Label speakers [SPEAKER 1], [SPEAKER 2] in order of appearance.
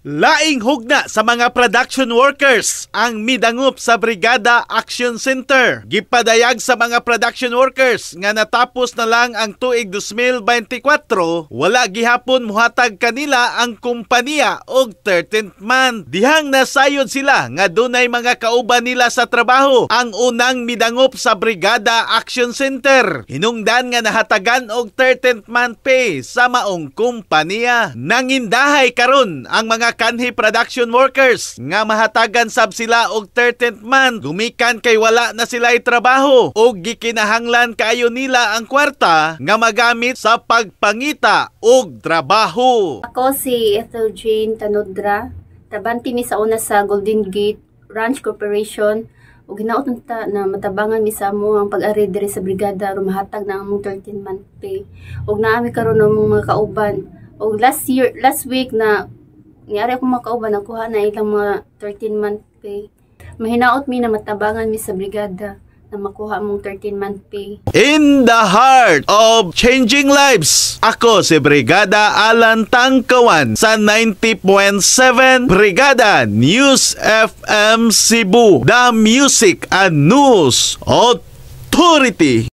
[SPEAKER 1] Laing hugna sa mga production workers ang midangop sa Brigada Action Center. Gipadayag sa mga production workers nga natapos na lang ang tuig 2024, wala gihapon muhatag kanila ang kumpanya og 13th month. Dihang nasayod sila nga dunay mga kauban nila sa trabaho ang unang midangop sa Brigada Action Center. Hinungdan nga nahatagan og 13th month pay sa maong kumpanya. Nangindahay karon ang mga kanhi production workers nga mahatagan sab sila og 13th month, gumikan kay wala na sila trabaho og gikinahanglan kaayo nila ang kwarta nga magamit sa pagpangita og trabaho.
[SPEAKER 2] Ako si Ethel Jane Tanodra. Trabante mi sa una sa Golden Gate Ranch Corporation ug hinaot ta na matabangan mi sa among pag-ari diri sa brigada aron mahatag na ang among 13 month pay. Ug naa mi karon among mga kauban. Ug last year, last week na niari akong mga kauban, nakuha na ilang mga 13 month pay. Mahinaot mi na matabangan mi sa brigada na makuha among 13 month pay.
[SPEAKER 1] In the heart of changing lives, ako si Brigada Alan Tangkawan sa 90.7 Brigada News FM Cebu, the Music and News Authority.